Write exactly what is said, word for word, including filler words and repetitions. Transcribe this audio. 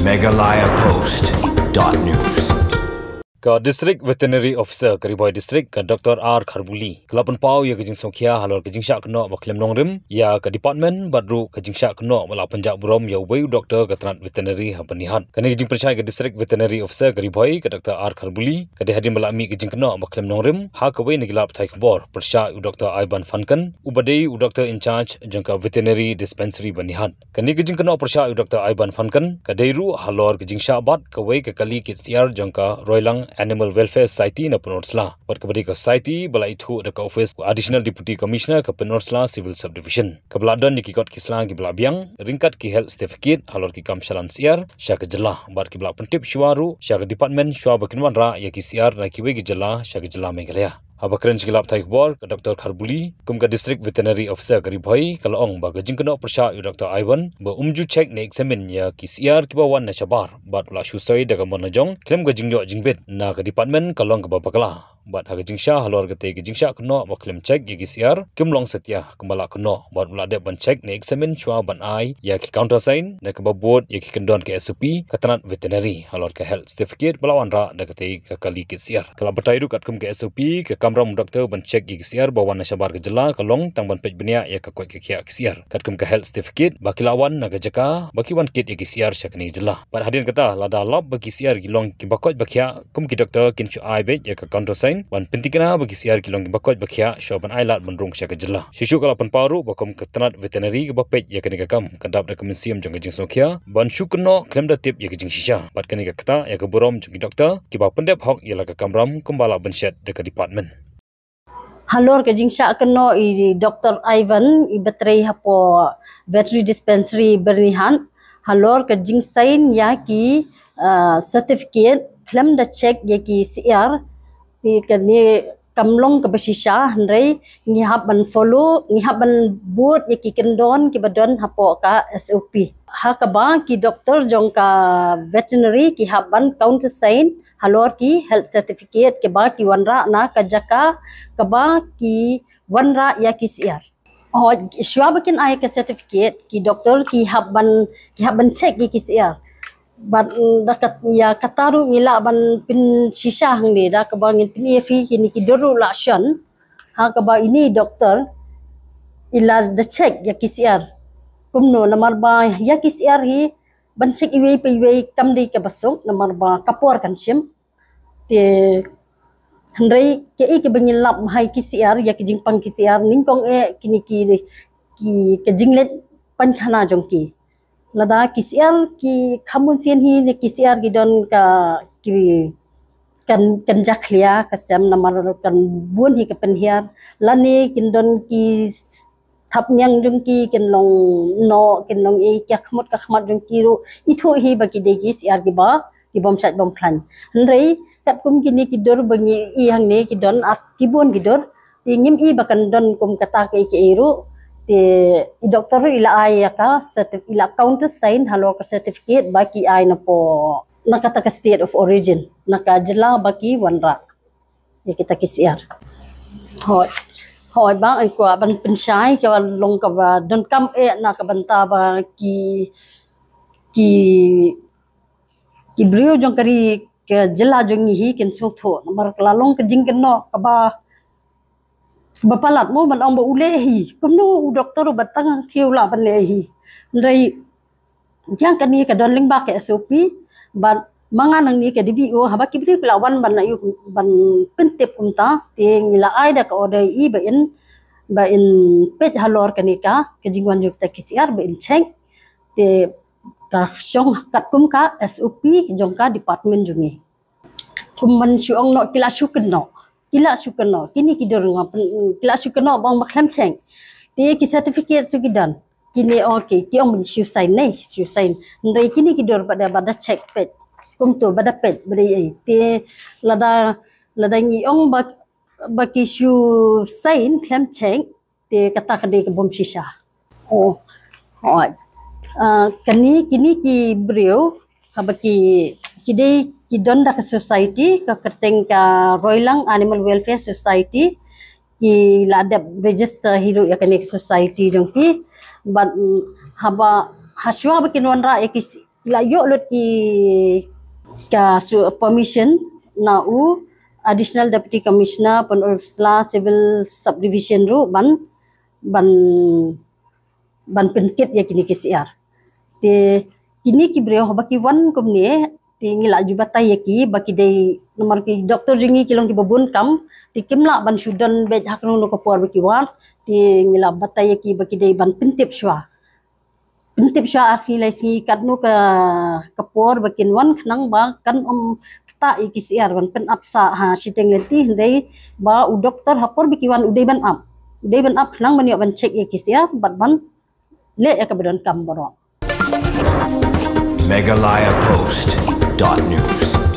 Meghalaya Post dot news. Ka District Veterinary Officer ka Ri Bhoi District, ka Doctor R Kharbuli, ka la pynpaw ïa ka jingsngewkhia halor ka jingshah kynnoh ba khlem nongrim ïa ka department bad ruh ka jingshah kynnoh ba la pynjah burom ïa uwei u doktor ka tnat veterinary ha Byrnihat. Kane ka jingpynshai ka District Veterinary Officer ka Ri Bhoi, ka Doctor R Kharbuli, ka dei hadien ba la mih ka jingkynnoh ba khlem nongrim ha kawei na ki lad pathai khubor pyrshah u Doctor Ivan Fankan, uba dei u doktor in charge jong ka Veterinary Dispensary Byrnihat. Kane ka jingkynnoh pyrshah u Doctor Ivan Fankan ka dei ruh halor ka jingshah bat kawei ka kali kit syiar jong ka Roilang Animal Welfare Society na Pynursla, bad kaba dei ka society ba la ithuh da ka office u Additional Deputy Commissioner ka Pynursla Civil Subdivision. Kaba la don ïa ki kot ki sla kiba la biang ryngkat ki health certificate halor ki kam shalan syiar sha ka jylla, bad kiba la pyntip shuwa ruh sha ka department shuwa ba kin wanrah ïa ki syiar na kiwei ki jylla sha ka jylla Meghalaya. Haba kren sha ki lad pathai khubor, ka Doctor Kharbuli, kum ka District Veterinary Officer ka Ri Bhoi, ka la ong ba ka jingkynnoh pyrshah ïa u Doctor Ivan ba um ju check ne examine ïa ki syiar kiba wan na shabar bad u la shu soi da ka mon la jong khlem ka jingïoh jingbit na ka department ka long kaba bakla. Bad ha ka jingshah halor katei ka jingshah kynnoh ba khlem check ïa ki syiar, kim long satia kumba la kynnoh, bad u la dep ban check ne examine shuwa ban ai ïa ki countersign da kaba bud ïa ki kyndon ka S O P ka tnat veterinary halor ka health certificate ba la wanrah da katei ka kali kit syiar. Ka la batai ruh katkum ka S O P, ka kamram u doktor ban check ïa ki syiar ba wan na shabar ka jylla ka long tang ban peit bniah ïa ka koit ka khiah ki syiar, katkum ka health certificate ba ki la wan na ka jaka ba ki wan kit ïa ki syiar sha kane ka jylla. Bad hadien kata, lada lap ba ki syiar ki long kiba koit ba khiah, kum ki doktor kin shu ai beit ïa ka countersign ban pynthikna ba ki syiar ki long kiba koit ba khiah shuwa ban ai lad ban rung sha ka jylla. Shuh shuh ka la pynpaw ruh ba kum ka tnat veterinary kaba peit ïa kane ka kam, ka dap da ka mynsiem jong ka jingsngewkhia ban shu kynnoh khlem da tip ïa ka jingshisha, bad kane ka ktah ïa ka burom jong ki doktor kiba pyndep hok ïa la ka kamram kumba la bynshet da ka department. Halor ka jingshah kynnoh i Doctor Ivan, iba trei hapoh Veterinary Dispensary Byrnihat, halor ka jingsign ïa ki, ah, certificate khlem da check ïa ki syiar, te kane kam long kaba shisha, hynrei ngi hap ban follow, ngi hap ban bud ïa ki kyndon kiba don hapoh ka S O P. Ha kaba ki doktor jong ka veterinary ki hap ban countersign halor ki health certificate kiba ki wanrah na ka jaka kaba ki wanrah ïa ki syiar. Oh, shuwa ba kin ai ka certificate, ki doktor ki hap ban, ki hap ban check ïa ki syiar. Bad, mm, da kat, ïa kata ruh ngi lah ban pynshisha hangne da kaba ngin pyni ïa phi kine ki dur ruh la shon. Ha kaba ine i doktor i la da check ïa ki syiar. Kumno, namar ba ïa ki syiar hi ban check iwei pa iwei kam dei kaba suk, namar ba ka por kan shim. Te hynrei kaei kaba ngin lap ha ki syiar, ïa ki jingpang ki syiar, nyngkong eh kine ki, ki, ka jingleit painkhana jong ki. Lada ki syiar ki kham bun sien hi ne ki syiar ki don ka, ki, kan, kan jakhlia ka sem, namar kan bun hi ka pynhiar, lane kin don ki thapniang jong ki, kin long noh, kin long ei, ka khmut ka khmat jong ki ruh ithuh hi ba ki dei ki syiar kiba, ki bym shait bym phlaiñ. Hynrei katkum kine ki dur ba ngi i hangne ki don ar, ki bun ki dur, te ngim i ba kan don kum kata kaei kaei ruh. Te i doktor ruh i la ai ïa ka certi-, i la countersign halor ka certificate ba ki ai napoh, na kata ka state of origin, na ka jylla ba ki wanrah ïa kita ki syiar. Hooid. Hooid, ba nga kwah ban pynshai, ka long kaba donkam eh na ka bynta ba ki, ki, ki briew jong ka ri, ka jylla jong ngi hi kin sngewthuh. Namar ka la long ka jingkynnoh kaba, kaba palat mo, ban ong ba u leh hi. Kumno u doktor uba tang thiew lah ban leh hi. Hynrei ïa kane ka don lyngba ka S O P, bad ma nga nangne ka D V O, haba ki briew ki la wan ban ïa u, ban pyntip kumta, te ngi la ai da ka order ïa i ba in, ba in peit halor kane ka, ka jingwan jong kita ki syiar ba in check. Te ka shong katkum ka S O P jong ka department jong ngi. Kum ban shu ong noh ki la shu kynnoh. Ki la shu kynnoh. Kine ki dur nga pyn-, ki la shu kynnoh ba ong ba khlem check. Te ki certificate shu ki don. Kine, okay, ki ong ban shu sign ne, shu sign. Hynrei kine ki dur ba da, ba da check peit. Kumto ba da peit, ba da ei. Te lada, lada ngi ong ba, ba ki shu sign khlem check, te kata ka dei ka bym shisha. Oh. Hooid. Ah, kane, kine ki briew, haba ki, ki dei, ki don da ka society, ka kyrteng ka Roilang Animal Welfare Society, ki la dep register hi ruh ïa kane ka society jong ki. Bad, mm, haba, ha shuwa ba kin wanrah ïa ki s-, la ïoh lut ki ka su permission na u Additional Deputy Commissioner Pynursla Civil Subdivision ruh ban ban ban pynkit ïa kine ki syiar. Te kine ki briew haba ki wan kumne, te ngi la ju batai ïa ki ba ki dei, namar ki doktor jong ngi ki long kiba bun kam, te kim lah ban shu don beit ha kano kano ka por ba ki wan. Te ngi la batai ïa ki ba ki dei ban pyntip shuwa, pyntip shuwa ar sngi lai sngi katno ka ka por ba kin wan, khnang ba kan ym ktah ïa ki syiar ban pynap sah ha shiteng lynti, hynrei ba u doktor ha por ba ki wan u dei ban ap, u dei ban ap khnang ban ïoh ban check ïa ki syiar bad ban leh ïa kaba donkam baroh. Meghalaya Post dot news.